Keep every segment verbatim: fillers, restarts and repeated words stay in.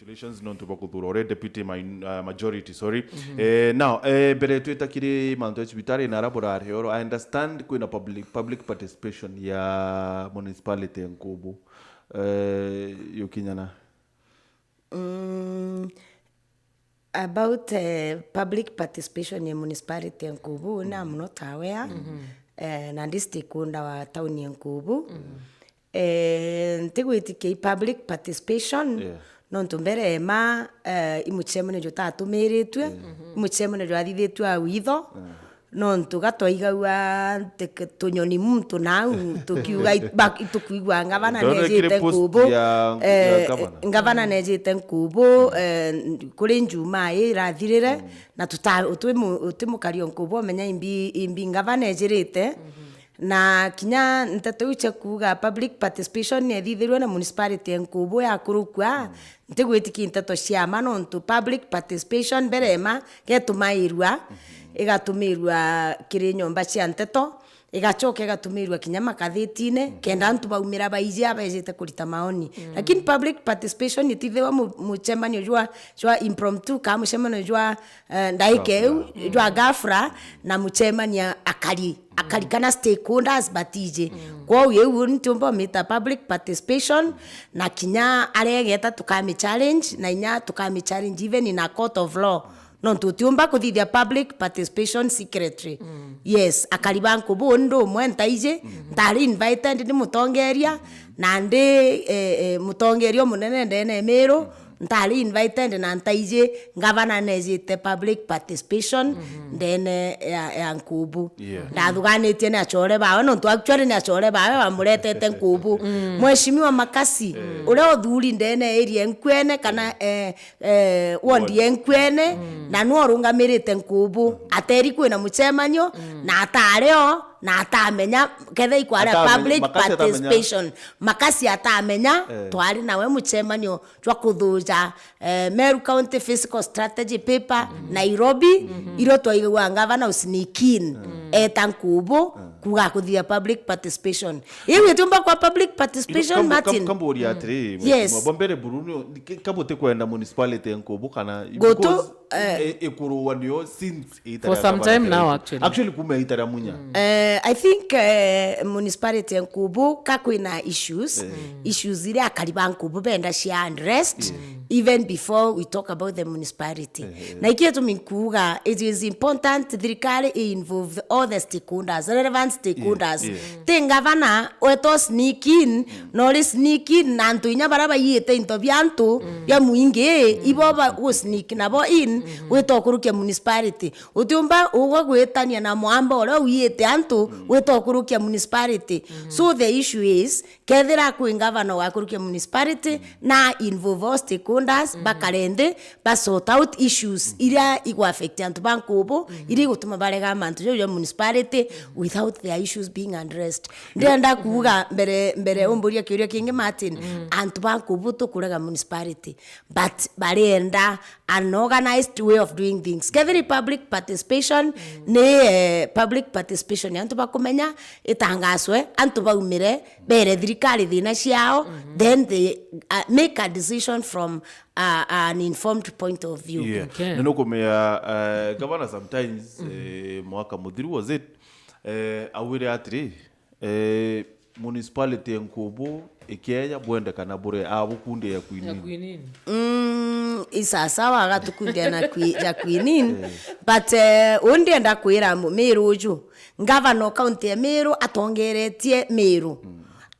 Congratulations nontu bwa kuthura uria deputy min-, uh, majority, sorry. Eh, now, eh, mbere twita kiri mantu ya cibitari na ara burari oro, I understand kwina public, public participation ya municipality ya Nkubu. Eh, yukinyana? Mm, about, eh, public participation ya municipality ya Nkubu, na muno tawe ya, eh, na ndi stakeholder wa town ya Nkubu. Eh, ntigwitikia i public participation, yeah, nontu mbere ema, eh, i mucemanio jutatumiritue, i mucemanio jwathithitue au itho, nontu gatwaigagua nti-, tunyoni muntu nau tukiuga i-, ba-, tukwigua ngavana Ndona nejite kiri post Nkubu, ya, ya eh, gavana. Ngavana nejite Nkubu, eh, kuri Njumaa ii irathirire, na tuta-, uti mu-, uti mukari o Nkubu omenya imbi, imbi ngavana ejirite. Na kinya nteto iu cia kuuga public participation ni ethithirue na municipality ya Nkubu yakurukua, ntigwitikia nteto cia ma, nontu public participation mbere ema getumairua, igatumirua kiri nyomba cia nteto, igacoka igatumirua kinya makathitine, kenda antu baumira baiji abejite kurita maoni. Lakini public participation itithiwa mu-, mucemanio jwa, jwa impromptu, ka mucemanio jwa, eh, ndaika iu, jwa ghafla, na mucemanio akari, akari kana stakeholders batiji. Kwou iu ntiumba umita public participation, na kinya aregeta tukami challenge, na inya tukami challenge even in a court of law. Nontu utiumba kuthithia public participation secretly. Yes, akari ba Nkubu ndi umwe ntaiji, ntari invited ndi mutongeria, na ndi, eh, eh, mutongeria umunene ndene Miru, ntari invited na ntaiji ngavana nejite public participation ndene ya, ya Nkubu. Yeah. Ndathuganitie ni achore bawe, nontu actually ni achore bawe bamuretete Nkubu. Mheshimiwa Makasi, uria uthuri ndene area nkwene kana, eh, eh, ward ya Nkwene, na nwe urungamirite Nkubu. Ateri kwina mucemanio, na atari o, na atamenya, ketha ikwari a Atamenya, public Makasi atamenya. Participation. Makasi atamenya, Eh. twari nawe mucemanio jwa kuthuja, eh, Meru County Fiscal Strategy Paper, Nairobi, irio twaigagua ngavana usneak in, eta Nkubu, kuga kuthithia public participation. Iu itiumba kwa public participation, Kam-, kam-, Martin. Kamburia atiri, Yes. Mheshimiwa, bo mbere Bruno, ki-, kabuti kwenda municipality ya Nkubu kana Gutu, because eh, i-, i-, ikuruwa nio since ita For ria some gavana time now, Kiraitu. Actually. Actually, kuma ita ria Munya. Eh, I think, eh, municipality ya Nkubu ka kwina issues, issues iria akari ba Nkubu benda cia addressed, even before we talk about the municipality. Na ikio gitumi nkuuga, it is important thirikari i involve all the stakeholders, relevant stakeholders. Yeah, yeah. Ti ngavana wetwa sneak in, na uri sneak in na antu inya baria baiyite into bia antu bia muingi, ibo ba gu sneak nabo in, gwita ukurukia municipality. Utiumba ugwe gwitania na mwamba uria uiyite antu, gwita ukurukia municipality. So the issue is, kethira kwi ngavana ugakurukia municipality, na involve all stakeholders, bakare nthi, ba sort out issues iria igwa affect antu ba Nkubu, iria igutuma barega mantu jau ja municipality without their issues being addressed. Ndirenda kuuga mbere, mbere umburia kiuria kingi, Martin, antu ba Nkubu tukurega municipality, but barienda an organized way of doing things. Kethira public participation ni, eh, public participation ya antu bakumenya, itangaswe, antu baumire, bere thirikari thina ciao, then they, uh, make a decision from, uh, an informed point of view. Yeah. Okay. Na nukumea, uh, gavana sometimes, eh, mwaka muthiru was it, eh, augire atiri, eh, municipality ya Nkubu ikeeja bwende kana bure, abukundi ya Ya Queen. Queen. Mm, isasawa agatukundia na Queen, ya Queen. But, eh, undienda kwira mu-, Miru uju, ngavana o kaunti ya Miru atongeretie Miru,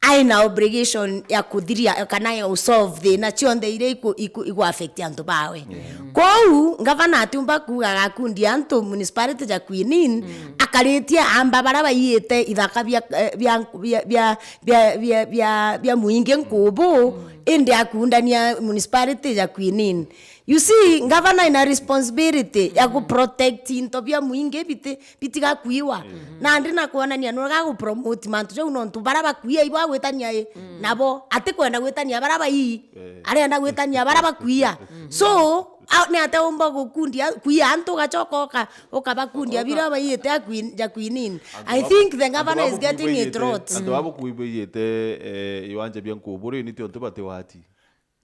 aina obligation ya kuthiria kana ya solve thina cionthe iria iku-, iku-, igu affect antu bawe. Kou ngavana atiumba kuuga agakundia antu municipality ja Queen Inn, akaritie amba baria baiyite ithaka bia, eh, bia, bia, bia, bia, bia, bia, bia muingi Nkubu, indi akundania municipality ja Queen Inn. You see, ngavana ina responsibility ya ku protect into bia muingi biti, bitigakuiwa. Nandi na kwonania nurega gu promote mantu jau, nontu baria bakuia ibo agwitania i nabo, atikwenda gwitania baria baii, arenda gwitania baria bakuia. So, a-, ni atia umba gukundia, kuia antu ugacoka uka-, ukabakundia biria baiyite a Queen, ja Queen Inn. I think the governor is getting it wrong. Antu abo kuiba iyite, eh, iwanja bia Nkubu ri, ni tiontu bati wati.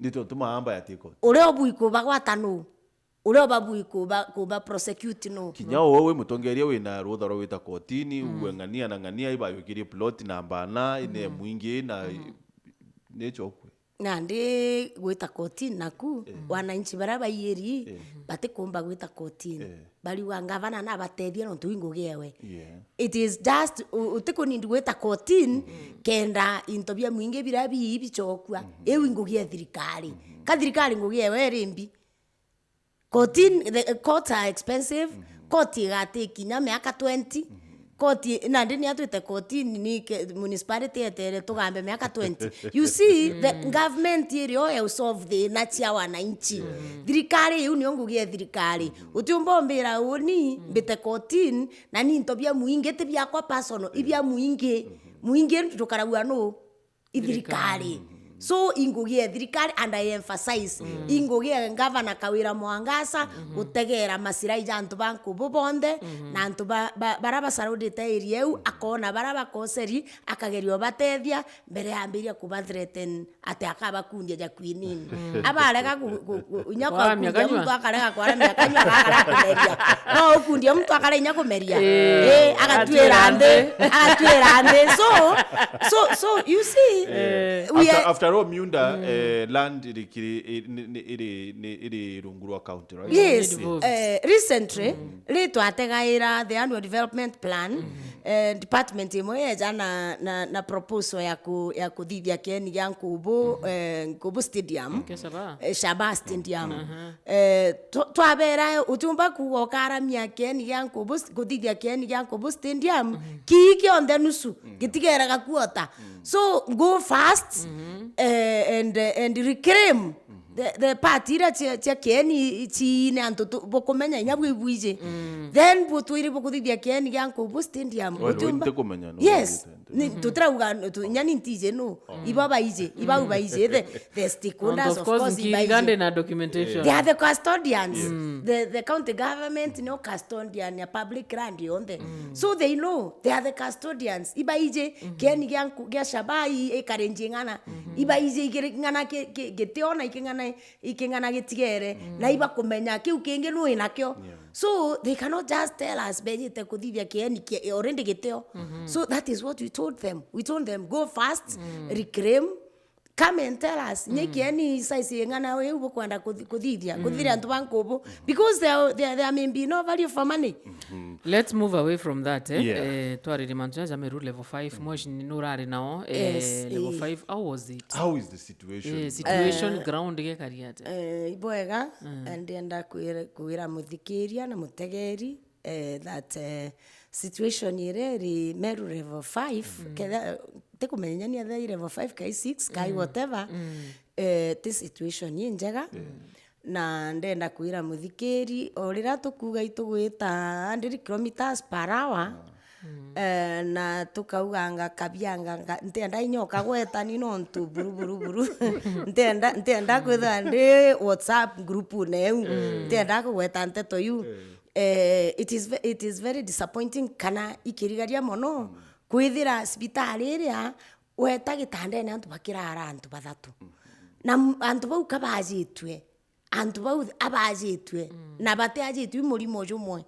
Nitutuma amba ya take out. Uria ubui kubagwata nu? Uria ubabui kuba, kuba prosecute nu? Kinya uwe wi mutongeria wina rutha rwa gwita kotini, uwe ng'ania na ng'ania ibayukirie plot namba ana, ine mwingi na ni chokwe. Nandi gwita kotini naku, wananchi baria baiyiri, batikumba gwita kotini. Bariuga ngavana nabatethie nontu i ngugi ewe. Yeah. It is just, u-, utikunindi gwita kotini, kenda into bia mwingi biria bii bichokua. Iu i ngugi e thirikari. Ka thirikari ngugi ewe iri mbi? Kotini, the courts are expensive. Koti igati kinya miaka twenty. Koti, nandi ni atwite kotini, ni ke-, municipality etere tugambe miaka twenty. You see, the government irio e solve thina cia wananchi. Thirikari iu nio ngugi e thirikari. Utiumba umbira uni mbite kotini, na ni into bia mwingi, ti biakwa personal, i bia mwingi. Mwingi ndukaragua nu? I thirikari. So, i ngugi e thirikari, and I emphasize, i ngugi e Gavana Kawira Mwangaza gutegera masirai ja antu ba nkubu bonthe, na antu ba, ba, bara basarudite area iu, akona bara bakoseri, akageria ubatethia mbere ya ambiria kuba threaten ati akabakundia ja quinine. Abarega ku, ku, ku, inya kwaramia kukundia kanyua. Muntu akarega kwaramia kanyua, akara kumeria. No ukundia muntu akara inya kumeria. Eh, agatuira nthi, agatuira nthi. So, so, so, you see, we After, are after all, Miunda, eh, land iri kiri, i-, ni, ni, iri, ni, iri rungu rwa county, right? Yes. Yes. Eh, recently, ri twategaira the annual development plan, eh, department imwe yeja na, na, na proposal ya ku-, ya kuthithia kieni gia Nkubu, eh, Nkubu Stadium. Kia Shabaha. Eh, Shabaha Stadium. Eh, twa-, twabera utiumba kuuga ukaramia kieni gia Nkubu st-, kuthithia kieni gia Nkubu Stadium, kii kionthe nusu, gitigeraga kuota. So, go fast, eh, and, eh, and reclaim the, the part iria cia, cia kieni ciine antu tu-, bukumenya inya bwi bwiji. Then butwiri bukuthithia kieni gia Nkubu Stadium. Well, utiumba ntikumenya, no, yes. Ni, tutirauga, tu-, inya ni ntiji nu. Ibo baiji, ibau baiji, the, the stakeholders, of course, ibaiji. They are the custodians. The, the county government no custodian ya public land yonthe. So they know, they are the custodians. Ibaiji, kieni gia nku-, gia Shabaha ikarinji ng'ana. Ibaiji igiri ng'ana ki-, ki-, gitio na iking'ana, iking'ana gitigere. Na ibakumenya kiu kingi nui nakio. So they cannot just tell us bejite kuthithia kieni kia already gitio. So that is what we told them. We told them, "Go fast, reclaim, come and tell us. Nye kieni size ing'ana iu bukwenda kuthi-, kuthithia, kuthithia antu ba Nkubu." Because there, there, there may be no value for money. Let's move away from that, eh? Yeah. Eh, twaririe mantu jaja meru level five, mweshi ni urari nao, eh, level five, how was it? How is the situation? Eh, situation, ground gekari atia? Eh, ibwega, ndienda kwira, kwira muthikiria na mutegeri, eh, that, eh, situation iria iri Meru level five, ketha, tikumenya ni etha i level five, kai six, kai whatever, eh, ti situation i njega. Na ndenda kwira muthikiri, o riria tukuuga itugwita hundred kilometres per hour, eh, na tukauganga kabianga nga-, ntienda inya ukagweta ni nontu buru, buru, buru. Ntienda, ntienda kwithira ndi WhatsApp group-une iu. Ntienda kugweta nteto iu. Eh, it is ve-, it is very disappointing kana ikirigaria mono kwithira cibitari iria weta gitandene antu bakirara antu bathatu. Na m-, antu bau kabajitue, antu bau th-, abajitue, na batiajitue murimo jumwe.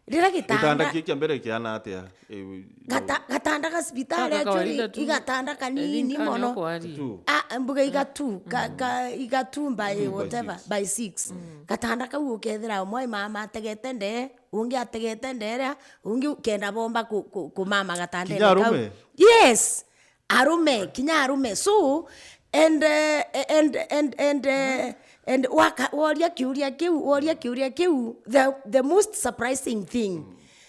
Riria gitanda, gitanda ki kia mbere kiana atia? Eh, gata-, gatanda ga cibitari actually, i gatanda kanini mono. Tu. Ah, mbuga igatu, ka, ka, igatu by whatever, by six. Gatanda kau ukethira umwe mama ategete ndee, ungi ategete ndee iria, ungi kenda bomba ku, ku, kumama gatandene kau. Kinya arume? Yes. Arume, kinya arume. So, and, eh, and, and, and, eh, and waka-, woria kiuria kiu, woria kiuria kiu, the, the most surprising thing,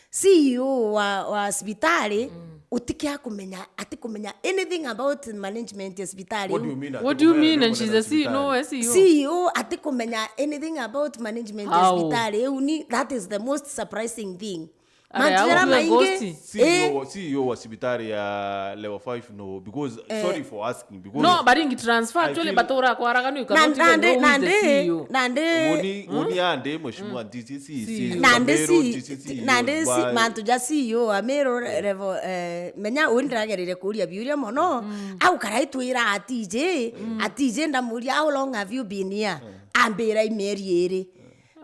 C E O wa, wa cibitari, utikia kumenya, atikumenya anything about management ya cibitari iu. What do you mean? What do you mean? And she's a C E O, no, a C E O. C E O atikumenya anything about management ya cibitari iu ni, that is the most surprising thing. Mantu jaria Aria maingi. August. CEO, CEO wa cibitari ya level five, no, because, sorry for asking, because No, baringi transfer I actually feel- batura kwaraga no, you cannot Na- even know who is the nandi- C E O. nandi- Woni woni ande mheshimiwa D C C, CEO. nandi Meru, si- D C C, nandi si why? Mantu ja C E O a Meru level, eh, menya uni ndiragereire kuria biuria mono. Au karai twira atiji, atiji ndamuria, "How long have you been here?" Ambira, "I mieri iri."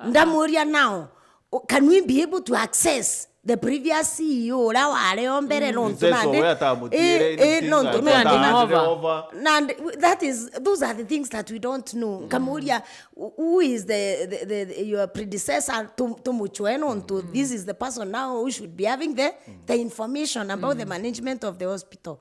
Ndamuria, "Now, can we be able to access the previous C E O uria wari o mbere?" Nontu Nzeso nandi- we atamutire eh, eh, anything, nontu ata- nandi- handing ata- over. over. Nandi, that is, those are the things that we don't know. Nkamuria, "Who is the, the, the, your predecessor to, to Muchweno? To this is the person now who should be having the, the information about the management of the hospital."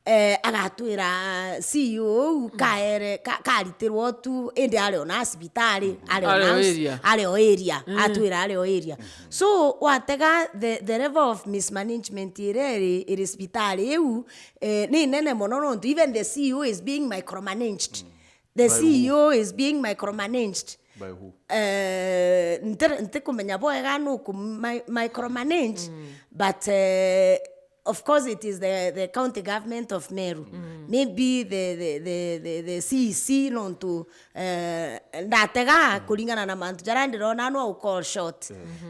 Eh, agatwira C E O uu kaere ka- karitirwo tu indi ari ona cibitari, ari Ari ona o us- area. Ari o area, atwira ari o area. So watega the, the level of mismanagement iria iri, iri cibitari iu, eh, ni nene mono nontu even the C E O is being micromanaged. The C E O is being micromanaged. By who? Eh, nti- ntikumenya bwega nuku mi- micromanage, but eh, of course it is the, the county government of Meru, maybe the, the, the, the, the C E C nontu eh, ndatega kuringana na mantu jaria ndirona no call shot.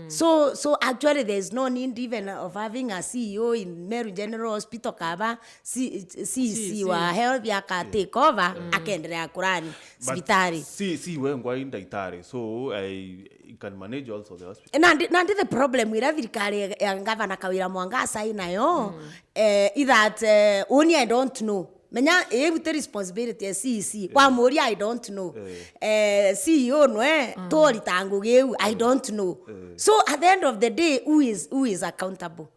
So, so actually there is no need even of having a C E O in Meru General Hospital kaba C- C E C wa health aka take over, akendelea kurani But cibitari. Si, si we ngwa i ndagitari, so I can manage also the hospital. Nandi, nandi the problem iria thirikari ya, ya ngavana Kawira Mwangaza inayo, eh, is that, eh, uni I don't know. Menya iu ti responsibility ya C E C. Wamuria, "I don't know." Eh, C E O nwe torita ngugi iu, "I don't know." So at the end of the day, who is, who is accountable?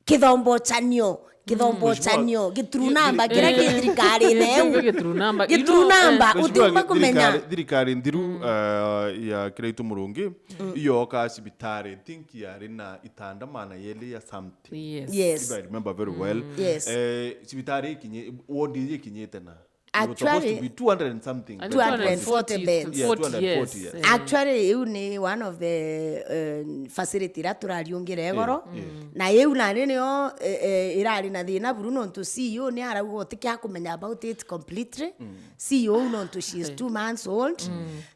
Kithombochanio, kithombochanio, giturunamba kiria ki thirikari neu. Giturunamba. Giturunamba, Mheshimiwa, utiumba kumenya. Thirikari, thirikari nthiru, uh, ya Kiraitu Murungi, iyo oka cibitari, I think yari na itanda maana yeli ya something. Yes. Yes. If I remember very well. Yes. Eh, cibitari ikinyi, ward ikinyite na. It was supposed Actually, to be two hundred and something. And beds. two hundred forty beds. Yeah, Forty, two hundred forty, yes. yeah. Actually, iu ni one of the uh, facility iria turariungire igoro. Na iu nari nio, eh, eh, irari na thina buru nontu C E O ni arauga utikia kumenya about it completely. C E O nontu she is two months old.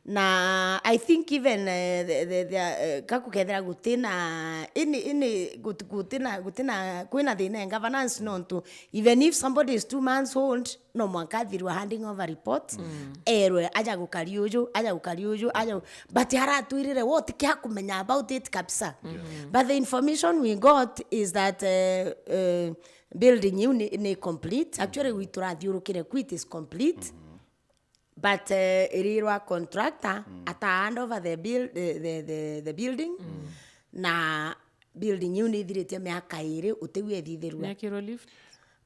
Na I think even, eh, the, the, the, eh, gakukethira gutina ini, ini gut- gutina, gutina, kwina thina ya governance nontu even if somebody is two months old, no mwanka athirwe handing over report, erwe aja gukari uju, aja gukari uju, aja gu- but aratwirire we utikia kumenya about it kabisa. But the information we got is that, eh, eh, building iu ni, ni complete. Actually, we turathiurukire ku, it is complete. But, eh, irirwa contractor ata hand over the, build, the, the, the, the building, na building iu ni ithiritie miaka iri utiu ethithirua. Miaka iri lift.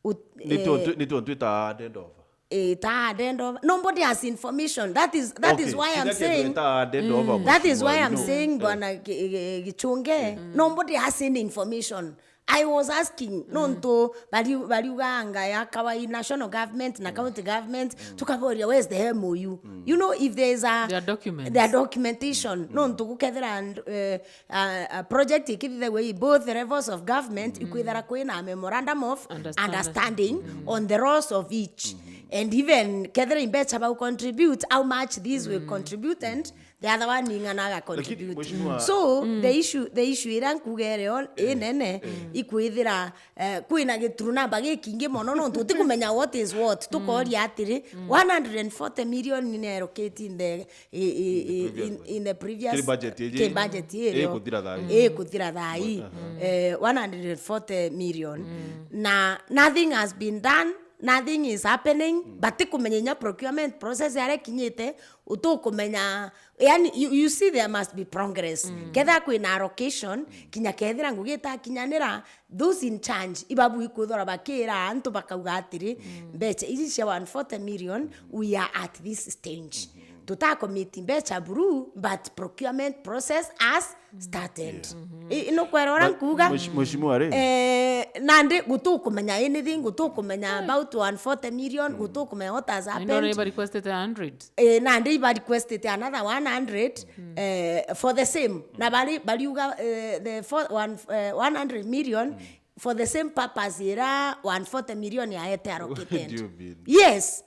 Ut- Ni tontu, ni tontu ita handed over. Ita handed over. Nobody has information. That is, that is Okay, why I'm kinya kindu saying, ita handed over, that is mheshimiwa, why you I'm know. Saying, Bwana Gi- Gi- Gichunge, nobody has any information. I was asking, nontu bari- bariuganga ya kawai national government na county government, tukaboria, "Where's the M O U?" You know, if there is a Their documents. Their documentation, nontu gukethira and, eh, a, a project ikithithagwa i both levels of government, ikwithira kwina memorandum of Understanding. Understanding on the roles of each. And even kethira imbecha bau contribute, how much this will contribute and the other one ing'ana aga contribute. Mheshimiwa, So, the issue, the issue ira nkuga iri o- inene, ikwithira, eh, kwina gituru namba gikingi mono, nontu utikumenya what is what. Tukoria atiri, one hundred and forty million ni allocate in the, i- i- i- previous in, one. in the previous Kiri budget iji kiri budget iri ikuthira thaa ii. Ikuthira thaa ii. Eh, one hundred and forty million. Na nothing has been done, nothing is happening, but tikumenya inya procurement process yaria ikinyite, utukumenya, yani, you, you see there must be progress. Ketha kwina allocation, kinya kethira ngugi itakinyanira, those in charge ibabu ikwithora bakira antu bakauga atiri, mbecha ici cia one forty million, we are at this stage. tutakomiti mbeca buru, but procurement process has started. I- i nukwera uria nkuuga? Mheshimiwa ri? Eh, nandi gutukumenya anything, gutukumenya about one forty million, gutukumenya what has happened. Ndio iba requested a hundred. Eh, nandi iba requested another one hundred, eh, for the same. Na bari, bariuga, eh, the four, one, eh, one hundred million for the same purpose ira one forty million yaete allocated. Yes.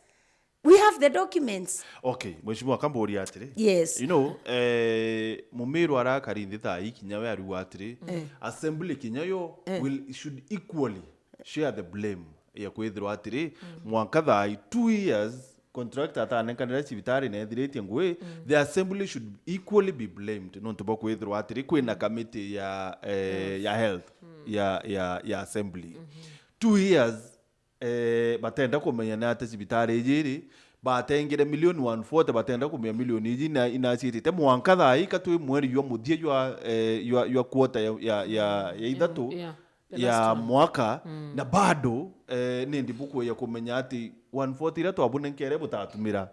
We have the documents. Okay, mheshimiwa, kamburia atiri. Yes. You know, eh, Mumiru arakari nthi thaa ii kinya we ariuga atiri, assembly kinya yo will, should equally share the blame ya kwithirwa atiri, mwanka thaa ii, two years, contractor atanenkanire cibitari na ethiritie ngui, the assembly should equally be blamed nontu bwa kwithirwa atiri kwina kamiti ya, eh, ya health ya, ya, ya assembly. Two years, eh, batenda kumenya ni atia cibitari iji iri, batengire milioni one forty, batenda kumenya milioni iji ina-, inacitite mwanka thaa ii, ka twi mweri jwa muthia jwa, eh, jwa, jwa quarter ya, ya, ya, ya ithatu ya mwaka, na bado, eh, ni ndibukuya kumenya ati one forty iria twabunenkere butatumira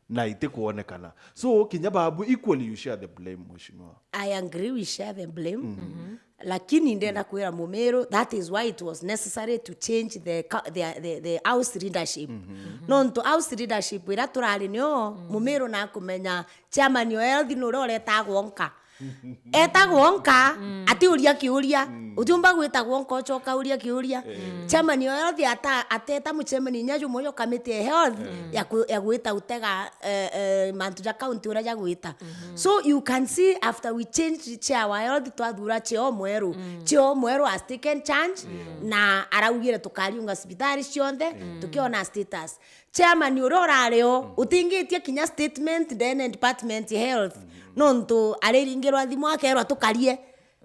na itikwonekana. So, kinya babu, equally you share the blame, mheshimiwa. I agree, we share the blame. Lakini ndenda kwira Mumiru, that is why it was necessary to change the, co- the, the, the house leadership. Nontu house leadership ira turari nio, Mumiru na kumenya chairman o health nuria uretagwo nka. Etagwo nka, atiuria kiuria. Utiumba gwitagwo nka ucoka uria kiuria. Chairman o health ata-, ateta muchairman inya jumwe jwa kamiti ya health ya ku-, ya gwita utega, eh, eh, mantu ja county uria jagwita. So you can see after we changed chair wa health, twathura chair mweru. Chair mweru has taken charge na araugire tukariunga cibitari cionthe, tukiona status. Chairman uria urari o, utingitie kinya statement ndene department health, nontu ariringirwa thimu akerwa tukarie.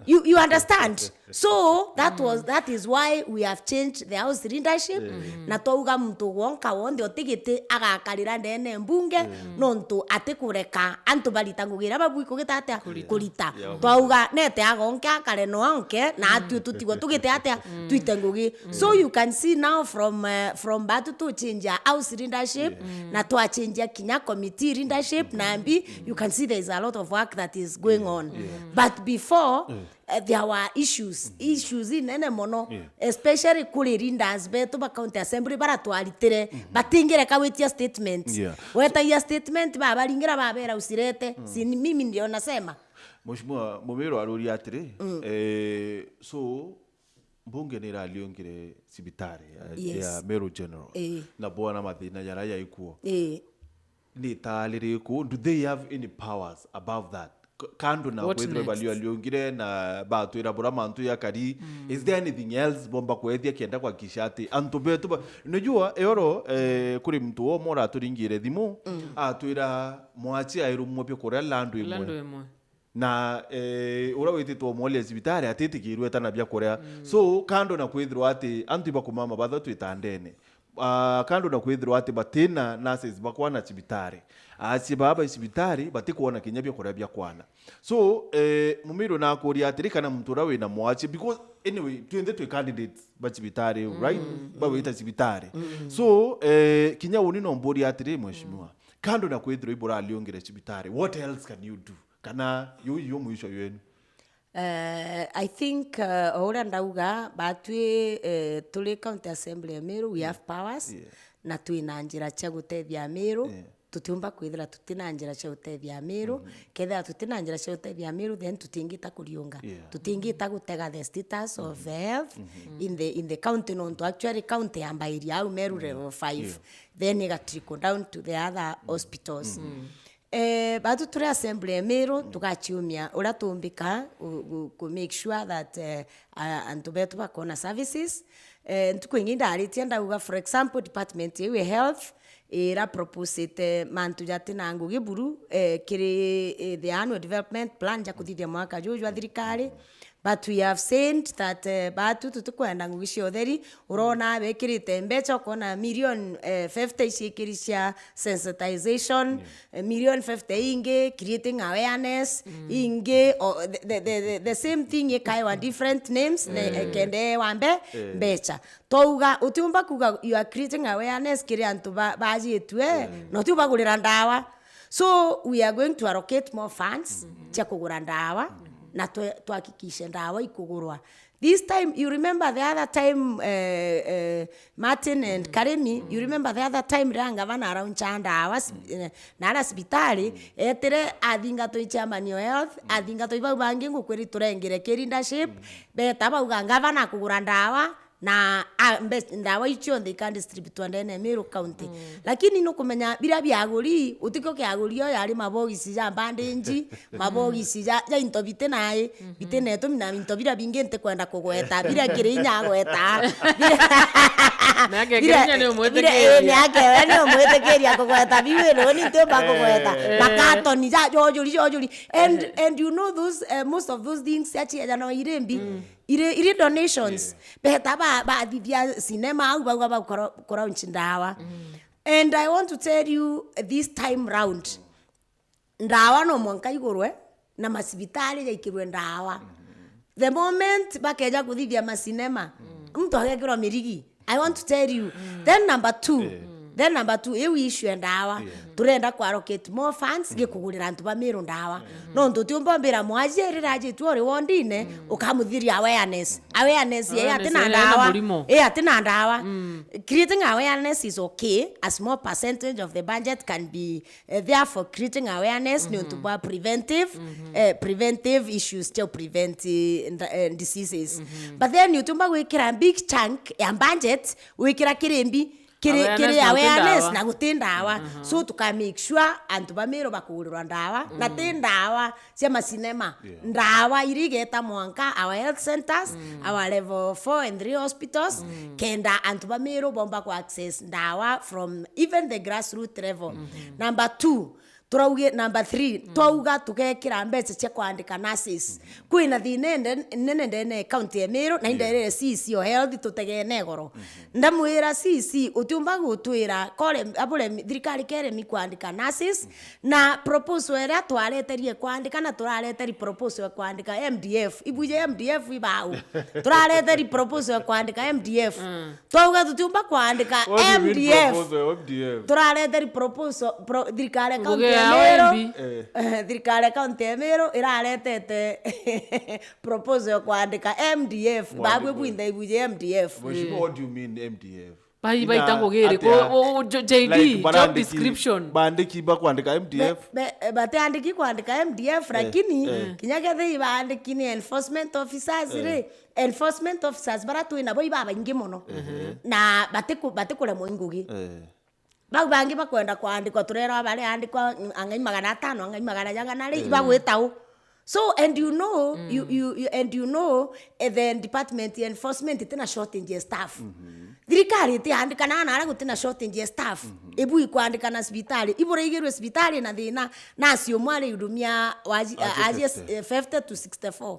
You, you understand? So that was, that is why we have changed the house leadership. Na twauga muntu gwonka wonthe utigiti agakarira ndene mbunge, nontu atikureka antu barita ngugi iria babui kugita atia? Kurita. Twauga nete agonke akare no onke, na atue tutigwe tugite atia? Twite ngugi. So you can see now from, uh, from batu tu change house leadership, na twa change kinya committee leadership, na mbi, you can see there is a lot of work that is going on. But before, uh, there were issues, issues inene mono, especially kuri leaders betu ba county assembly bara twaritire, batingireka gwitia statements. Wetagia statement, babaringira babera usirete. Si ni mimi ndio nasema. Mheshimiwa Mumiru aruria atiri, eh, so, mbunge ni irariungire cibitari ya, ya Meru General, na bwona mathina jaria jaikuo. Ni itaari riku? Do they have any powers above that? K-, kando na kwithirwa bariariungire na batwira buria mantu jakari, is there anything else bomba kwethia kenda kuhakikisha ati antu betu ba-, unajua, eoro, eh, kuri muntu umwe uraturingire thimu, atwira mwachi airumwe bia kuria land imwe. Na, eh, uria wititwe umworia cibitari atitikirwe etana bia kuria. So, kando na kwithirwa ati antu ibakumama bathatu itandene, ah, kando na kwithirwa ati batina nurses bakwana cibitari, acie baba icibitari batikwona kinya bia kuria bia kwana. So, eh, Mumiru nakuria atiri kana muntu uria wina mwachi, because anyway, twinthe twi candidates ba cibitari iu, right? Bawita cibitari. So, eh, kinya uni no mburia atiri, mheshimiwa, kando na kwithirwa iburariungire cibitari, what else can you do? Kana yu, yu mwisho yenu? Eh, I think, eh, o uria ndauga, batwi, eh, turi County Assembly ya Meru, we have powers, na twina njira cia gutethia Meru. Tutiumba kwithira tutina njira cia gutethia Meru. Kethira tutina njira cia gutethia Meru, then tutingita kuriunga. Tutingita gutega the status of health in the, in the county, nontu actually county yambairia au Meru level five, then iga trickle down to the other hospitals. Eh, batu turi assembly ya Meru, tugaciumia uria tumbika, gu-, gu-, ku make sure that, eh, a-, antu betu bakona services. Eh, ntuku ingi ndaritie ndauga, for example, department iu ya health ira proposite mantu jatina ngugi buru, eh, kiri, eh, the annual development plan ja kuthithia mwaka juju jwa thirikari. But we have said that, eh, batu tutikwenda ngugi cia utheri. Urona bekirite mbeca, ukona million, eh, fifty iciikiri cia sensitization, eh, million fifty ingi creating awareness, ingi, o, the, the, the, the same thing ikaewa different names, ne, eh, kende ewa mbe-, mbeca. Twauga, utiumba kuga you are creating awareness kiri antu ba-, bajitue, na utiu bagurira ndawa. So we are going to allocate more funds cia kugura ndawa, na twe-, tuhakikishe ndawa ikugurwa. This time, you remember the other time, eh, eh, Martin and Karimi, you remember the other time riria ngavana arauncha ndawa sib-, eh, na ara sibitari, etire athingatwa i chairman o health, athingatwa i bau bangi ngukwiri turengere ki leadership, beta bauga ngavana akugura ndawa, na, a, mbe-, ndawa iu cionthe ika distributwa ndene ya Meru County. Lakini nukumenya biria biaguri, utikio kiaguri o yari mabogisi ja bandage, mabogisi ja, ja into biti nai, biti na itumi na into biria bingi ntikwenda kugweta, biria Kirinya agweta. Nake Kirinya ni umwitikiria. Nake we ni umwitikiria kugweta, biu ino ni ntiumba kugweta. Na katoni ja, jojuri, jojuri. And, and you know those, eh, most of those things cia ciejana wa irimbi, iri, iri donations. Beta ba, bathithia cinema au bauga ba kura-, kuraunch ndawa. And I want to tell you this time round, ndawa no mwanka igurwe na macibitari jaikirwe ndawa. The moment bakeja kuthithia macinema, muntu agekirwa mirigi. I want to tell you. Then number two, then number two, iu issue ya ndawa. Turenda ku allocate more funds gikugurira antu ba Meru ndawa. Nontu utiumba umbira mwajie riria ajitue uri wondine, ukamuthiria awareness. Awareness ye atina ndawa. Ye atina ndawa. Creating awareness is okay. A small percentage of the budget can be, eh, therefore creating awareness ni untu bwa preventive, eh, preventive issues to prevent, eh, nda-, eh, diseases. But then utiumba gwikira big chunk ya budget wikira kirimbi kiri, awareness kiri na guti awareness ndawa. Na guti ndawa. So tuka make sure antu ba Meru bakugurirwa ndawa, na ti ndawa cia macinema. Ndawa iria igeta mwanka our health centers, our level four and three hospitals, kenda antu ba Meru bomba ku access ndawa from even the grassroots level. Number two, turauge, number three, twauga tugekira mbeca cia kwandika nurses. Kwina thina inde-, nene ndene ya county ya Meru, na inderere C E C o health tutegene goro. Ndamwira C E C, utiumba gutwira kore, abure mi-, thirikari keremi kwandika nurses, na proposal iria twareterie kwandika, na turareteri proposal ya kwandika M D F. Ibuje M D F ibau. Turareteri proposal ya kwandika M D F. Twauga tutiumba kwandika M D F. What do you mean proposal ya M D F? Turareteri proposal, pro-, thirikari ya county ya Meru. Eh. Eh, thirikari ya county ya Meru iraretete proposal ya kwandika M D F. Mwandiko. Babwe bwinthe ibuje M D F. Mheshimiwa, what do you mean M D F? Bai, bai, ina tangugiri, atia? Ku-, u-, u-, J D, like, job description. Bandiki bakwandika M D F? Be-, be-, batiandiki kwandika M D F, eh, lakini, eh, kinya kethi bandiki ni enforcement officers, eh, ri, enforcement officers bara twina bo ibabaingi mono. Ehe. Na batiku-, batikuremwa i ngugi. Eh. Bau bangi bakwenda kwandikwa, turerwa bareandikwa, mm, ang'ai magana atano, ang'ai magana jagana ri, eh, ibagwita u? So, and you know, you, you, you, and you know, eh, the department ya enforcement itina shortage ya staff. Thirikari itiandikanaga na aria gutina shortage ya staff. Ibu ikwandika na cibitari, iburaigirwe cibitari na thina, nasi umwe arihudumia waji-, aji, eh, fifty to sixty-four.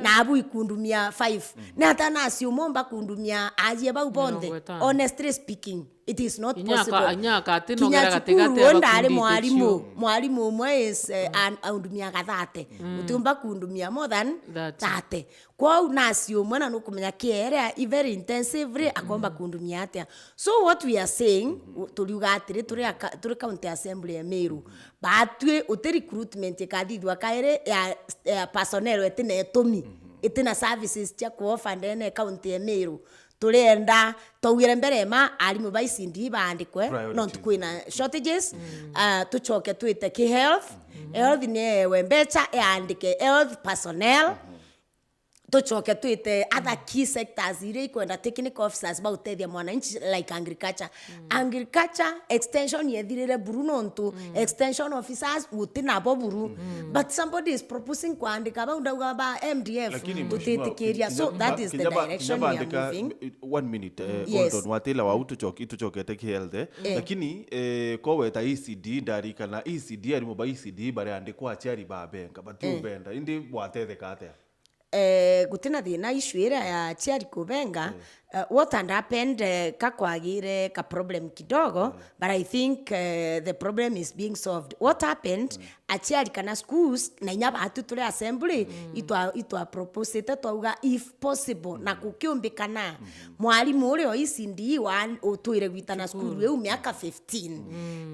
Na abu ikundumia five. Ni ata nasi umwe umba kundumia aji bau bonthe? Mirongo itano. Honestly speaking, it is not possible. Kinya aka-, kinya aka atinogera gatigati. Kinya cukuru, we ndari mwarimu, mwarimu umwe is, eh, an-, aundumiaga thirty. Utiumba kundumia more than thirty. Kwou nasi umwe na nukumenya care iria i very intensively akomba kundumia atia. So what we are saying, u-, turiuga atiri, turi aka-, turi county assembly ya Meru, batwi uti recruitment ikathithua kairi ya, ya personnel itina itumi, itina services cia kuoffer ndene county ya Meru. Turienda, twaugire mbere ma arimu ba E C D baandikwe, nontu kwina shortages. Ah, tucoke twite ki health. Health ni ewe mbecha, iandike health personnel. Tucoke twite other key sectors iria ikwenda technical officers bautethia mwananchi, like agriculture. Agriculture, extension yethirire buru nontu extension officers guti nabo buru. But somebody is proposing kwandika bau ndauga ba M D F. Lakini mheshimiwa, tutitikiria. So kinya that ba-, is the kinya ba-, direction kinya we are bandika, moving. Eh, one minute, eh, yes, hold on. Watila wau tucoki-, tucokete ki health, eh. Eh. Lakini, eh, ko weta E C D, ndarikana E C D, arimu ba E C D bareandikwa aciari ba benga, batiubenda. Eh. Indi bwatetheka atia? Eh, gutina thina issue iria ya aciari kubenga, Uh, what had happened, uh, ka kwagire ka problem kidogo, but I think, uh, the problem is being solved. What happened, aciari kana schools, na inya batu turi assembly, itwa, itwa proposite twauga if possible, na kukiumbikana, mwarimu uria o E C D wa utwire gwitana cukuru iu miaka fifteen,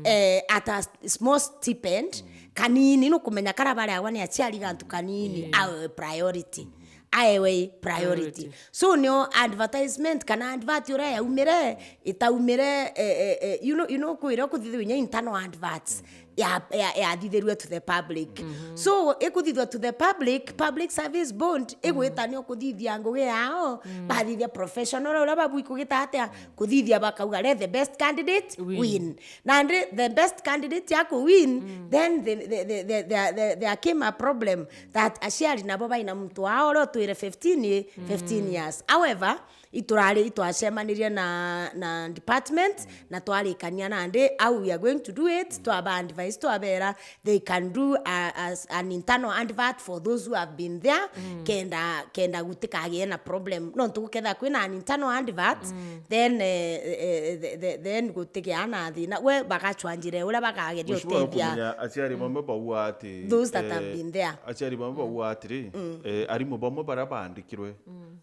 eh, at a s-, small stipend, kanini, nukumenya kara bareagwa ni aciari gantu kanini, awe priority. Aewe priority. Priority. So nio advertisement kana advert uria yaumire, itaumire, eh, eh, eh, you know, you know, kwira kuthithirwa inya internal adverts ya, ya, yathithirue to the public. So ikuthithwa to the public, public service board igwita nio kuthithia ngugi yao, bathithia professional uria babu ikugita atia, kuthithia bakauga, "Let the best candidate win." Nandi the best candidate ya ku win, then the, the, the, the, the, the, there came a problem that aciari nabo baina muntu wao uria utwire fifteen, fifteen years. However, iturari itwacemanirie na, na department, na twarikania nandi how we are going to do it, twaba advice, twabera they can do a, a, an internal advert for those who have been there, kenda, kenda gutikagie na problem. Nontu gukethira kwina an internal advert, then, eh, eh, eh, the, the, then gutigia na thina. We bagacwanjire uria bagageria Mheshimiwa, uteethia ukumenya aciari bamwe bauga ati, those that have eh, been there. Aciari bamwe bauga atiri, eh, arimu bamwe baria baandikirwe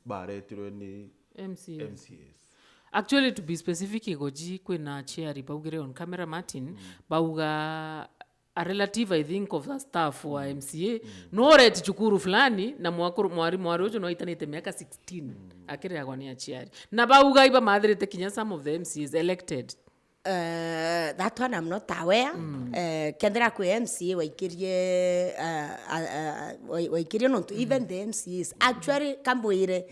baretirwe ni M C As. M C As. Actually, to be specific, igoji kwina aciari baugire on camera, Martin, bauga a relative, I think, of a staff wa M C A, no ureti cukuru fulani, na mwakuru-, mwari-, mwari ucio no aitanite miaka sixteen, akireagwa ni aciari. Na bauga iba mathirite kinya some of the M C As elected. Uh, that one I'm not aware. Uh, kethira kwi M C A waikirie, uh, uh, uh, wai-, waikirie nontu, even the M C As. Actually, kambwire,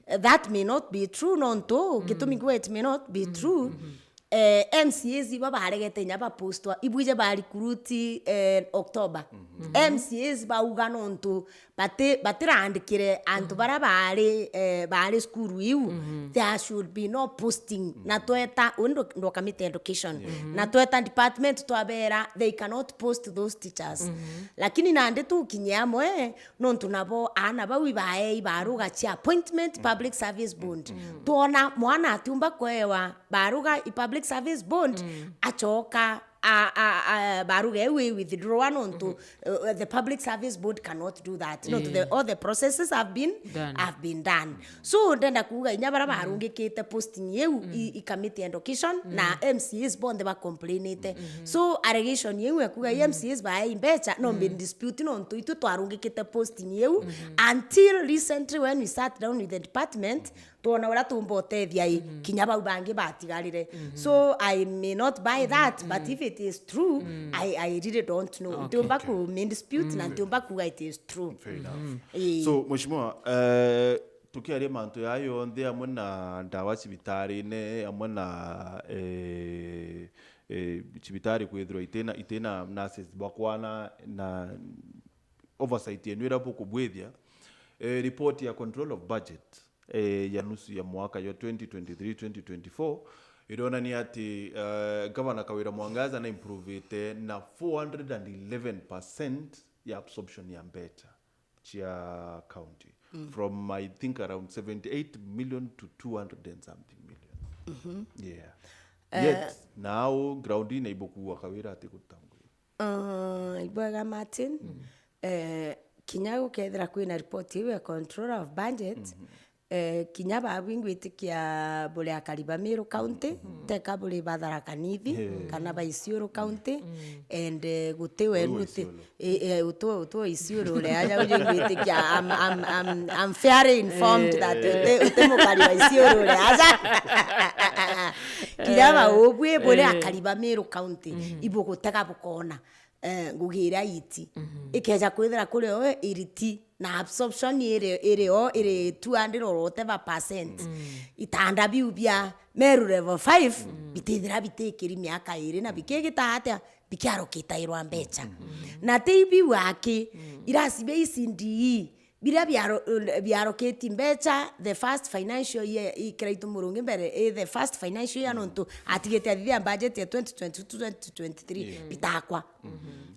uh, that may not be true nontu, gitumi nkuga it may not be true. Eh, M C As ibo baregete inya bapostwa, ibwije ba recruit, eh, October. M C As bauga nontu bati-, batirandikire antu baria baari, eh, baari cukuru iu, there should be no posting. Na tweta, uu ndo-, ndo committee education. Na tweta department twabera, they cannot post those teachers. Lakini nandi tukinye amwe, nontu nabo aana bau ibaei baruga cia appointment public service board. Twona mwana atiumba kwewa baruga i public service board, acoka a, a, a, baruga iu i withdraw nontu, uh, the public service board cannot do that. Nontu the, all the processes have been, have been done. So ndenda kuuga inya baria barungikite posting iu i, i committee education na M C As bonthe ba complainite. So allegation iu ya kuuga i M C As baei mbecha no been dispute nontu itu twarungikite posting iu until recently when we sat down with the department, twona uria tumba utethia i, kinya bau bangi batigarire. So I may not buy that, but if it is true, I, I really don't know. Okay. Ntiumba ku main dispute na ntiumba kuuga it is true. Fair enough. Ii. So, Mheshimiwa, eh, tukiaria mantu ya yonthe amwe na ndawa cibitarine, amwe na, eh, eh, cibitari kwithirwa itina, itina nurses bakwana na oversight yenu iria bukubwithia, eh, report ya control of budget, eh, ya nusu ya mwaka ya twenty twenty-three twenty twenty-four ironania ati, eh, Governor Kawira Mwangaza na improvite na four hundred and eleven percent ya absorption ya mbecha cia county. From, I think, around seventy-eight million to two hundred and something million. Yeah. Yet, now ground ina ibukuwa Kawira ati gutangwi. Ah, ibwega Martin. Eh, kinya gukethira kwina report iu ya controller of budget, eh, kinya babu ingwitikia buri akari ba Meru County, teka buri ba Tharaka Nithi, kana ba Isiolo County, and, eh, guti wenu uti, eh, eh, utu, utu wa Isiolo ure aja uju ingwitikia, I'm, I'm, I'm, I'm fairly informed that uti, uti mukari wa Isiolo ure aja. Kinya ba ubwi buri akari ba Meru County, ibu gutega bukona, eh, ngugi iria iti. Ikeja kwithira kuri o iriti na absorption iri, iri o iri two hundred or whatever percent. Itanda biu bia Meru level five bitithira bitikiri miaka iri na bikigita atia, bikiarokitairwa mbecha. Na ti biu aki, irasi bia E C D E, biria biaro-, biaroketi mbecha the first financial year, i kiraitu murungi mbere, i the first financial year nontu atigite athithia budget ya twenty twenty-two twenty twenty-three bitakwa.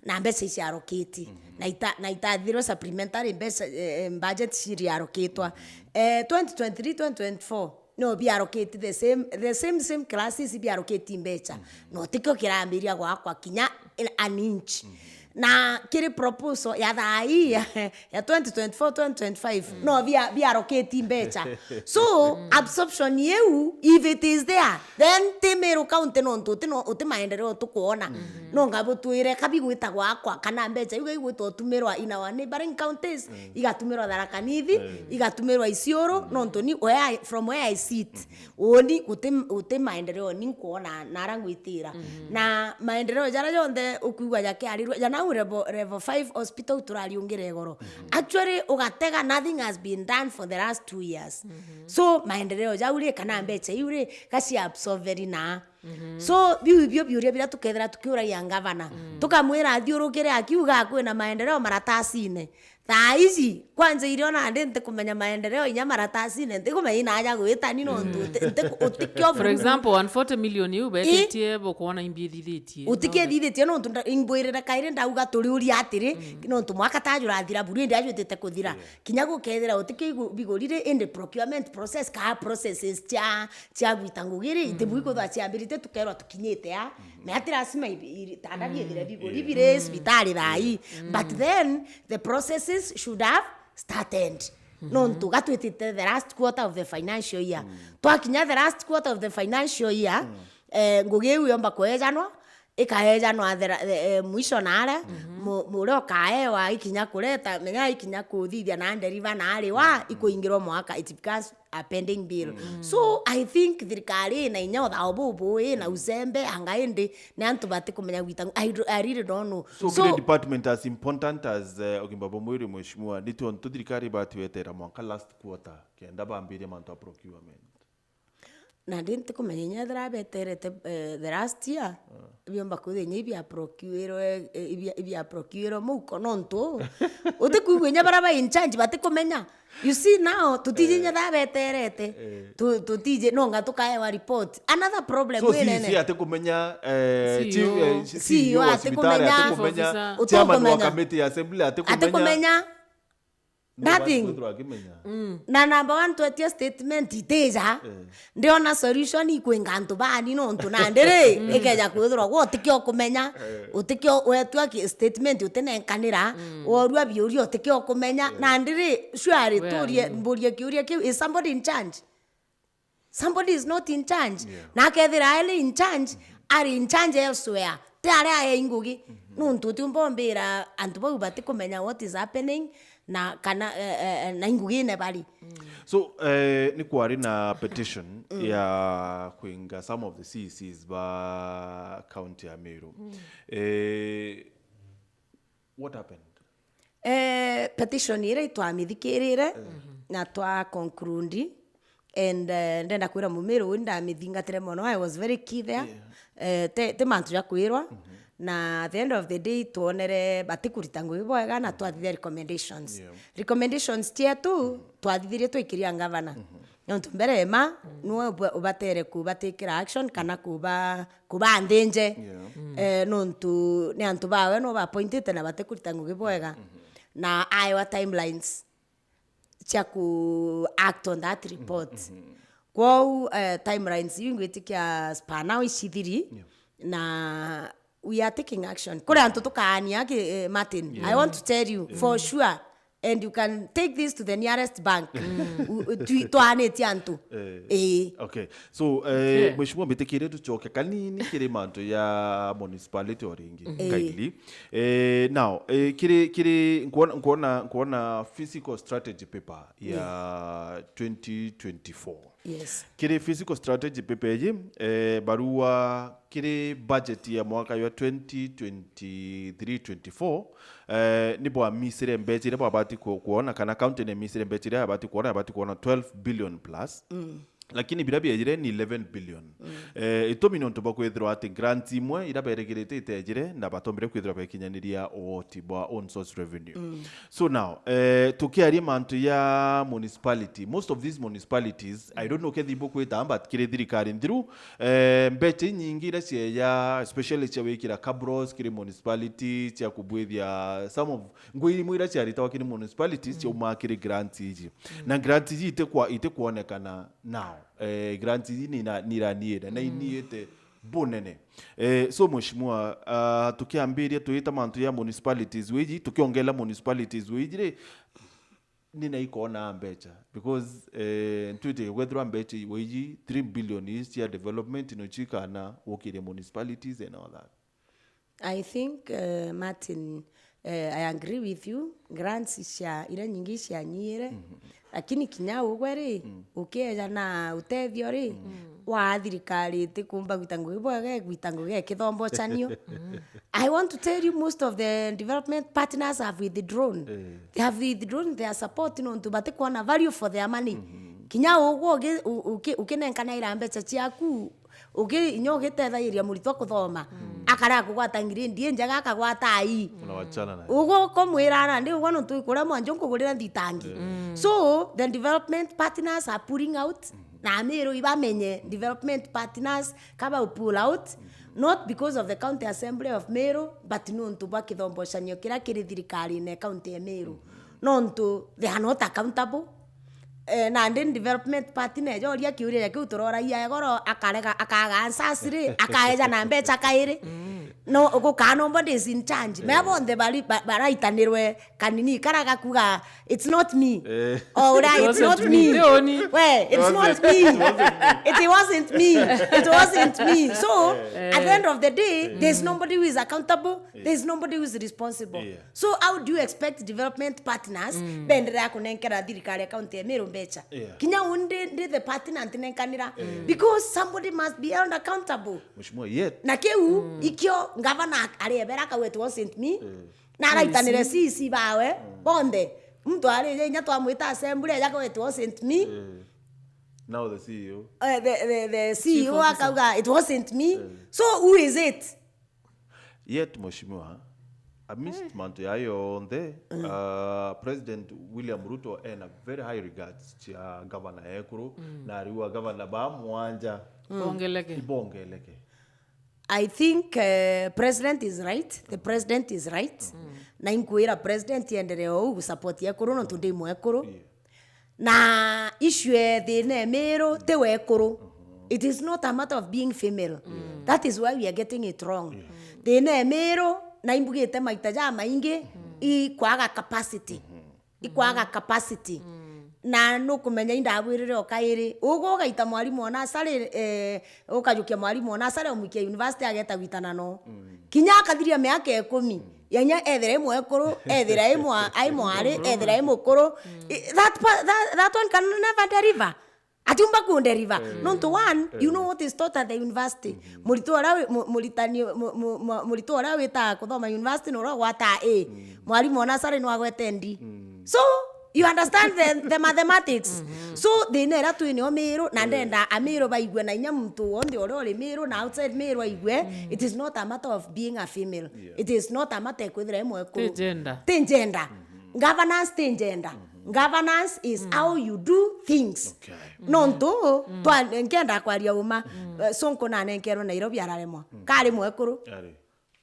Na mbecha iciaroketi. Na ita-, na itathirwe supplementary mbecha, eh, eh, budget ciriaroketwa. Eh, twenty twenty-three twenty twenty-four, no biaroketi the same, the same, same classes biaroketi mbecha. No tikio kirambiria gwakwa kinya in an inch. Na kiri proposal ya thaa ii ya, ya twenty twenty-four, twenty twenty-five, no bia, biaroketi mbecha. So, absorption iu, if it is there, then ti Meru County nontu uti no, uti maendeleo tukwona. No ngabutwire kabi gwita gwakwa, kana mbecha iu igwitwa utumirwa in our neighboring counties, igatumirwa Tharaka Nithi, igatumirwa Isiolo, nontu ni where I, from where I sit. Uuni guti, guti maendeleo ni nkwona nara ngwitira. Na maendeleo jaria jonthe ukwigua jakiarirua, ja nau level, level five hospital turariungire igoro. Actually, ugatega, nothing has been done for the last two years. So, maendeleo jau ri, kana mbecha iu ri, gacia absorb ri na. So, biu ibio biuria biria tukethira tukiuragia ngavana. Tukamwira athiurukire akiuga kwina maendeleo maratasine. Thaa iji, kwanja irio nandi ntikumenya maendeleo inya maratasine, ntikumenya inaja gwita ni nontu uti-, ntiku-, utikio For example, one forty million iu betitie bukwona imbi ithithitie. Utikio ithithitie nontu nda-, imbwirire kairi ndauga turiuria atiri, nontu mwaka ta jurathira buru indi ajwitite kuthira. Kinya gukethira utikio igu-, bigurire indi procurement process ka processes cia, cia gwita ngugi ri, iti bui kuthwa ciambirite tukerwa tukinyite a. Na ati lazima ibi-, iri-, tanda biethire biguri biri cibitari thaa ii. But then, the processes should have started. Nontu gatwitite the last quarter of the financial year. Twakinya the last quarter of the financial year, eh, ngugi iu yomba kwejanwa, ikaejanwa the ra-, the, eh, mwisho naria, mu-, muria ukaewa ikinya kureta, menya ikinya kuthithia na nderiva na ariwa, ikuingirwa mwaka, it becomes a pending bill. So, I think thirikari ina inya uthao bubu, ina uzembe, anga indi ni antu batikumenya gwita. I, I really don't know. So, so kiri department as important as, eh, ugima bwa mwiri, mheshimiwa, ni tiontu thirikari batiwetera mwanka last quarter, kenda bambiria mantu a procurement. Na ndi ntikumenya inya ethira beterete, eh, the last year, biomba kwithira inya ibia procure-, eh, ibia, ibia procure muko, nontu utikwigua inya baria ba in charge batikumenya. You see now, tutiji inya thaa beterete. Tu-, tutiji, nonga tukaewa report. Another problem So, si, inene. Si atikumenya, eh, CEO. Chief, eh, C E O atikumenya. CEO wa cibitari atikumenya, Chief officer. Chairman wa committee ya assembly atikumenya. Atikumenya. Nothing. Kwithirwa akimenya. Na number one, twetia statement itija. Ndiona solution ikwinga antu bani nontu nandi ri, ikeja kwithirwa gwe utikio kumenya, utikio wetua ki-, statement utinenkanira, worua biuria utikio kumenya, nandi ri, surely turie, mburie kiuria kiu, is somebody in charge? Somebody is not in charge. Na akethira ari in charge, ari in charge elsewhere. Ti aria ae ingugi. Nontu utiumba umbira antu bau batikumenya what is happening na kana, eh, eh, na ingugine bari. So, eh, ni kwari na petition ya kwinga some of the C E Cs ba county ya Meru. Eh, what happened? Eh, petition iria itwamithikirire na twa conclude, and, eh, ndenda kwira Mumiru uu ndamithingatire mono, I was very key there. Eh, ti, ti mantu ja kwirwa. Na at the end of the day, twonere batikurita ngugi bwega na twathithia recommendations. Recommendations cietu twathithirie twaikiria ngavana. Nontu mbere ema, niwe ub-, ubatere kubatikira action kana kuba, kuba nthinje. Eh, nontu ni antu bawe no bapointite na batikurita ngugi bwega. Na aewa timelines cia ku act on that report. Kwou, eh, timelines iu ingwitikia spa now icithiri, na we are taking action. Kuri antu tukaania ki, eh, Martin, I want to tell you for sure, and you can take this to the nearest bank. U-, u-, twi-, twaanitie antu. Eh. Ii. Okay. So, eh, Mheshimiwa, mbitikire tucoke kanini kiri mantu ya municipality o ringi. Kindly. Eh, now, eh, kiri, kiri, nkwona, nkwona, nkwona physical strategy paper ya twenty twenty-four. Yes. Kiri physical strategy paper iji, eh, barua kiri budget ya mwaka jwa twenty twenty-three twenty-four, eh, ni bwamisire mbecha iria bwabati ku-, kuona, kana county ni imisire mbecha iria yabati kuona, yabati kuona twelve billion plus. Lakini biria biejire ni eleven billion. Eh, itumi ni untu bwa kwithirwa ati grants imwe iria berigirite itejire na batombire kwithirwa bekinyaniria uoti bwa own source revenue. So now, eh, tukiaria mantu ya municipality, most of these municipalities, I don't know kethi ibukwita, but kiri thirikari nthiru, eh, mbecha inyingi iria cieja, especially cia wikira cabros kiri municipality, cia kubwithia some of ngui imwe iria ciaritawa kiri municipalities, ciaumaa kiri grants iji. Na grants iji itikwa-, itikwonekana now. Eh, grants iji nina-, niraniire, na iniite bunene. Eh, so, Mheshimiwa, ah, tukiambiria twita mantu ya municipalities wage, tukiongeera municipalities wage ri, ni na ikona mbecha, because, eh, ntwite kwethirwa mbecha wage three billion is cia development, no chikana gukiria municipalities and all that. I think, eh, Martin, eh, I agree with you. Grants cia, iria nyingi cianyire. Lakini kinya ugwe ri, ukieja na utethio ri, wa thirikari itikumba gwita ngugi bwega, gwita ngugi ya kithombocanio. I want to tell you, most of the development partners have withdrawn. Eh. They have withdrawn their support nontu batikwona value for their money. Kinya ugwe ugi-, u-, uki-, ukinenkanaira mbecha ciaku, ugi-, inya ugitethagiria muritwa kuthoma, akarega kugwata ngirindi injega, akagwata ii. Unawachana naye. Ugu ukumwira, "Ara, ndi ugwa nontu ikuria mwanjo nkugurira nthitangi." So, the development partners are pulling out, na Meru ibamenye, development partners kaba pull out, not because of the County Assembly of Meru, but nontu bwa kithombocanio kiria kiri thirikarine county ya Meru. Nontu they are not accountable. Eh, nandi development partner eja oria kiuria kiu turoragia egoro, akarega, akaga answers ri, akaeja na mbecha kairi. No, gukaa nobody is in charge. Mea bonthe bari, ba-, baraitanirwe kanini kara gakuga, "It's not me." Eh. O uria, "It's not me." Ti uni. We, "It's not me." It wasn't me. It wasn't me. So, at the end of the day, there's nobody who is accountable. There's nobody who is responsible. Yeah. So how do you expect development partners benderea kunenkera thirikari ya county ya Meru mbecha? Yeah. Kinya uu ndi, ndi the partner ntinenkanira. Because somebody must be held accountable. Mheshimiwa, yet. Na kiu, ikio ngavana ariebera akauga, "It wasn't me." Na araitanire C E C bawe, bonthe. Muntu ari inya twamwita assembly, aja akauga, "It wasn't me." Now the C E O. Eh, the, the, the C E O akauga, "It wasn't me." So who is it? Yet, Mheshimiwa, amidst mantu yaya yonthe, uh, President William Ruto ena very high regards cia gavana ekuru, na ariuga gavana ba mwanja Bongeleke. Ibongeleke. I think, uh, president is right. The president is right. Na inkwira president endelee ou gusupport ekuru nontu ndi mwekuru. Yeah. Na issue ya thina ya Meru ti wekuru. It is not a matter of being female. That is why we are getting it wrong. Thina ya Meru, na imbugite maita jamaingi, i kwaga capacity. I kwaga capacity. Na nukumenya indabwirire o kairi. Ugu ugaita mwarimu o nasari, eh, ukajukia mwarimu o nasari umwikia university ageta gwitana no. Kinya akathiria miaka ikumi. Yanya ethira i mwekuru, ethira i mwa-, ai mwari, ethira i mukuru. I-, that pa-, that, that one can never deliver. Atiumba kunderiva. Nontu one, you know what is taught at the university. Murito uria wi-, mu-, muritani, mu-, mu-, mu-, murito uria wita kuthoma university ni uria ugwata A. Mwarimu o nasari no agwete D. So, you understand the, the mathematics. So, thina iria twinio Miru, na ndenda Amiru baigue, na inya muntu wonthe uria uri Miru na outside Miru aigue, it is not a matter of being a female. Yeah. It is not a matter kwithira imwe ku-, ti gender. Ti gender. Governance ti gender. Governance is how you do things. Okay. Nontu, twa-, nkenda kwaria uma, eh, Sonko nanenkerwe Nairobi araremwa. Kari mwekuru. Ari.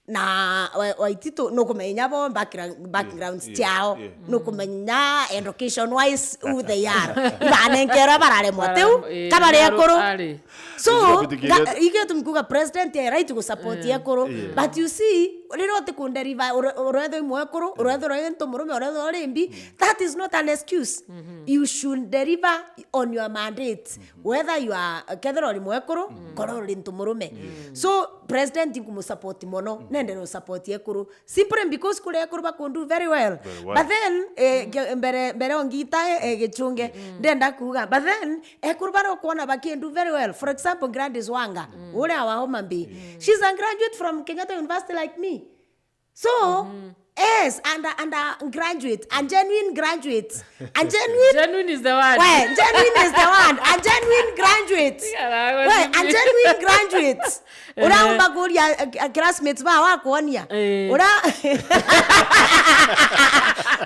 Na wa-, Waititu nukumenya bo backgra-, backgrounds ciao. Yeah. Nukumenya education wise who they are. Ibanenkerwe bararemwa. Tiu, eh, kabari ekuru. Ari. So, igitumi kuga president e right gu support ekuru. Yeah. But you see, riria utikunderiva, ure-, urethwa imwe ekuru, urethwa uri ntu murume, urethwa uri mbi, that is not an excuse. You should deliver on your mandate. Whether you are, kethira uri mwekuru, kora uri ntu murume. So, president nkumusupport mono, nende no support ekuru. Simply because kuri ekuru baku do very well. Very well. But then, eh, ke-, mbere, mbere ongita, eh, gichunge, ndenda kuga. But then, ekuru baria ukwona baki do very well. For example, Gladys Wanga, uria wa Homa Bay. She's a graduate from Kenyatta University like me. So, yes, and a, and a graduate, a genuine graduate. A genuine. Genuine is the word. Well, genuine is the word. A genuine graduate. Well, a genuine graduate. Uraumba kuria, eh, eh, classmates ba wakwonia. Eh. Ura-,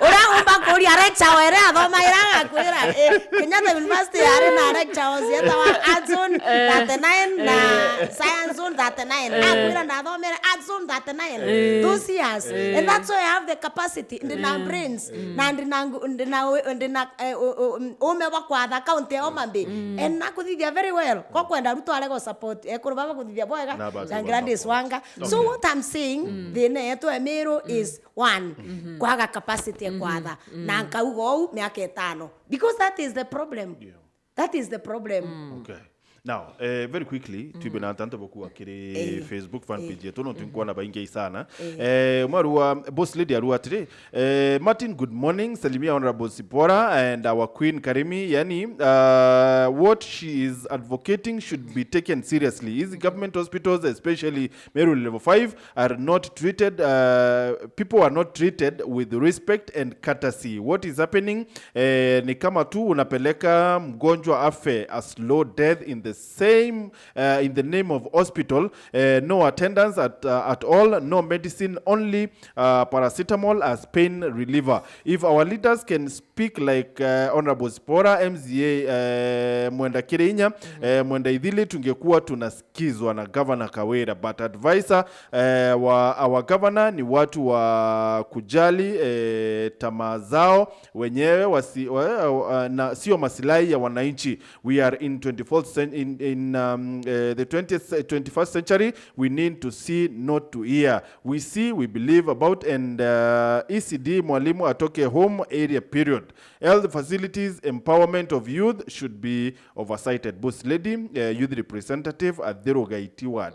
uraumba kuria lecturer ere athoma ira agakwira, eh, Kenyatta University yari na lecturers yetawa Arts Zone thirty-nine na Science Zone thirty-nine. Akwira ndathomere Arts Zone thirty-nine. Eh. Those years. Eh. And that's why I have the capacity, ndi na brains, na ndi na ngu-, ndi na u-, ndi na, eh, u-, u-, um, ume bwa kwatha county ya Homa Bay. And nakuthithia very well. Ko kwenda Ruto arega support, ekuru baba kuthithia bwega, na Gladys Wanga. So what I'm saying, thina yetu Emiru is one, kwaga capacity ya kwatha. Na nkauga uu miaka itano. Because that is the problem. Yeah. That is the problem. Okay. Now, eh, very quickly, twibe na antu bokua kiri Facebook fan page yetu, no twinkuona baingi sana. Eh, mwaru wa Boss Lady arua atiri, eh, Martin, good morning. Salimia Honorable Sipora and our Queen Karimi. Yani, uh, what she is advocating should be taken seriously. Hizi government hospitals, especially Meru level five, are not treated, uh, people are not treated with respect and courtesy. What is happening? Eh, ni kama tu unapeleka mgonjwa afe, a slow death in the same, uh, in the name of hospital. Eh, no attendance at, uh, at all, no medicine, only, uh, paracetamol as pain reliever. If our leaders can speak like, uh, Honorable Sipora, M C A, uh, Mwenda Kirinya, uh, Mwenda Ithili, tungekuwa tunasikizwa na Governor Kawira, but advisor, uh, wa our governor ni watu wa kujali, uh, tamaa zao wenyewe wasi, wa, uh, na sio masilahi ya wananchi. We are in twenty-fourth cen-, in, in, um, uh, the twentieth, twenty-first century. We need to see, not to hear. We see, we believe about, and, uh, E C D mwalimu atoke home area, period. Health facilities, empowerment of youth should be oversighted. Boss Lady, uh, youth representative, Athiru Gaiti ward.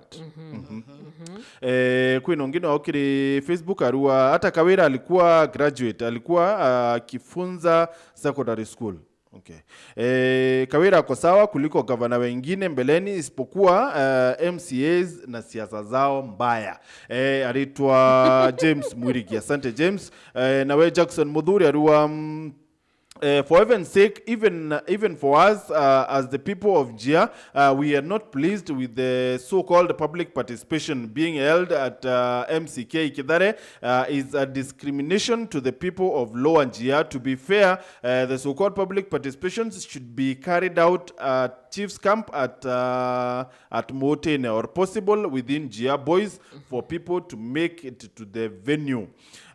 Eh, kwina ungine wa ukiri Facebook arua, hata Kawira alikuwa graduate, alikuwa, uh, akifunza secondary school. Okay. Eh, Kawira ako sawa kuliko gavana wengine mbeleni, isipokuwa, eh, M C As na siasa zao mbaya. Eh, aritwa James Mwirigi. Asante, James. Eh, nawe Jackson Muthuri arua, mm, eh, for heaven's sake, even, even for us, uh, as the people of Njia, uh, we are not pleased with the so-called public participation being held at, uh, M C K Kithare, uh, is a discrimination to the people of Lower Njia. To be fair, uh, the so-called public participations should be carried out at Chiefs Camp at, uh, at Motene, or possible within Njia Boys, for people to make it to the venue.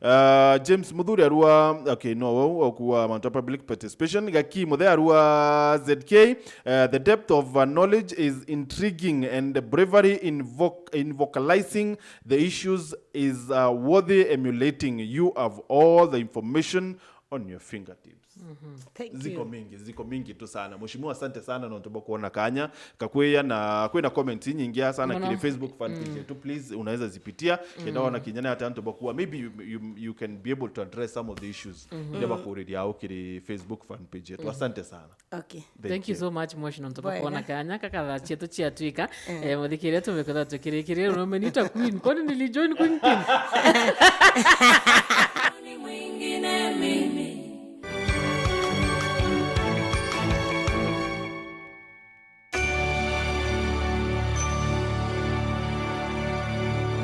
Uh, James Muthuri arua, okay, no, wau okuwa mantu ya public participation. Gaki Muthee arua Z K, uh, the depth of, uh, knowledge is intriguing, and the bravery in voc-, in vocalizing the issues is, uh, worthy emulating. You have all the information on your fingertips. Thank you. Ziko mingi, ziko mingi tu sana. Mheshimiwa, asante sana nontu bwa kuona kanya. Kakwia na kwina comments nyingi sana kiri Facebook fan page yetu. Please, unaweza zipitia. Kenda ona kinyana hata antu bakua. Maybe you, you, you can be able to address some of the issues. Ndio bakuriria au kiri Facebook fan page yetu. Asante sana. Okay. Thank you so much, Mheshimiwa, nontu bwa kuona kanya. Kakatha cietu ciatwika. Eh, muthikiria tumekuwa tukirikiria, umenita Queen. Kwani nilijoin Queen Pin?